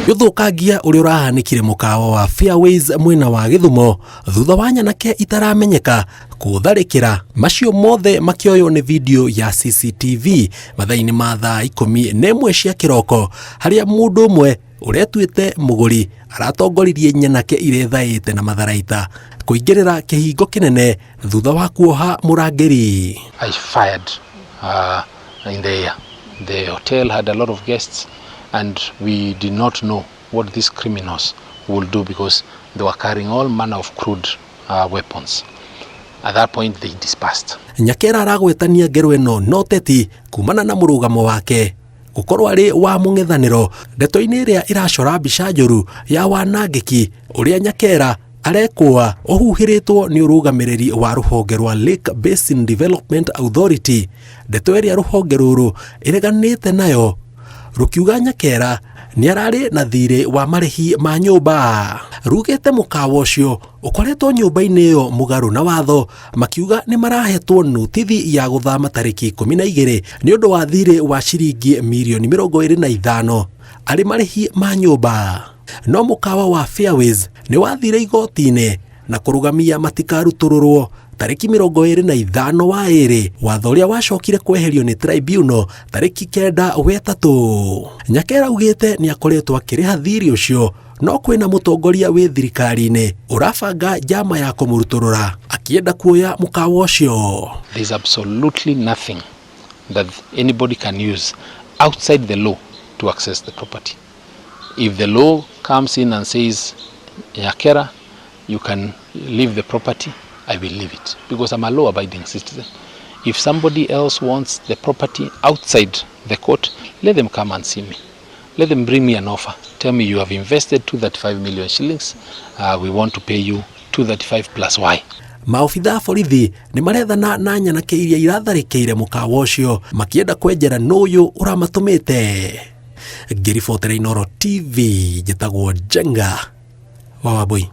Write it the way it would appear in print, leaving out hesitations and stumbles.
Ũthũkangia ũrĩa ũrahanĩkire mũkawa wa Fairways mwena wa Gĩthumo thutha wa nyanake itaramenyeka kũtharĩkĩra, macio mothe makĩoywo nĩ video ya CCTV mathaa-inĩ ma thaa 11 cia kĩroko, harĩa mũndũ ũmwe ũretuĩte mũgũri aratongoririe nyanake irethaĩte na matharaita kũingĩrĩra kĩhingo kĩnene thutha wa kuoha mũrangĩri. I fired in the air. The hotel had a lot of guests and we did not know what these criminals will do because they were carrying all manner of crude weapons. At that point they dispersed. Nyakera aragwetania ngero ĩno no teti kumana na mũrũgamo wake gũkorwo arĩ wa mũng'ethanĩro ndeto-inĩ ĩrĩa ĩracora mbica njũru ya wanangĩki ũrĩa Nyakera arekũa ũhuhĩrĩtwo nĩ ũrũgamĩrĩri wa rũhonge rwa Lake Basin Development Authority, ndeto ĩrĩa rũhonge rũrũ ĩreganĩte nayo rũkiuga Nyakera nĩ ararĩ na thirĩ wa marĩhi ma nyũmba. Rugĩte mũkawa ũcio ũkoretwo nyũmba-inĩ ĩyo mũgarũ na watho, makiuga nĩ marahetwo notithi ya gũthama tarĩki 12 nĩ ũndũ wa thirĩ wa ciringi mirioni 25 arĩ marĩhi ma nyũmba. No mũkawa wa Fairways nĩ wathire igoti-inĩ na kũrũgamia matikarutũrũrwo tarĩki 25 wa ĩrĩ, watho ũrĩa wacokire kweherio nĩ tribunal tarĩki 9 wetatũ. Nyakera augĩte nĩ akoretwo akĩrĩha thirĩ ũcio, no kwĩna mũtongoria wĩ thirikari-inĩ ũrabanga njama ya kũmũrutũrũra akĩenda kuoya mũkawa ũcio. There's absolutely nothing that anybody can use outside the law to access the property. If the law comes in and says, Nyakera, you can leave the property, I will leave it because I'm a law-abiding citizen. If somebody else wants the property outside the court, let them come and see me. Let them bring me an offer. Tell me you have invested 235 million shillings. We want to pay you 235 plus Y. Maobitha a borithi nĩ marethana na nyanake iria iratharĩkĩire mũkawa ũcio makĩenda kwenjera nũyũ ũramatũmĩte. Ngĩribotera Inooro TV, njĩtagwo Njenga wa Wambui.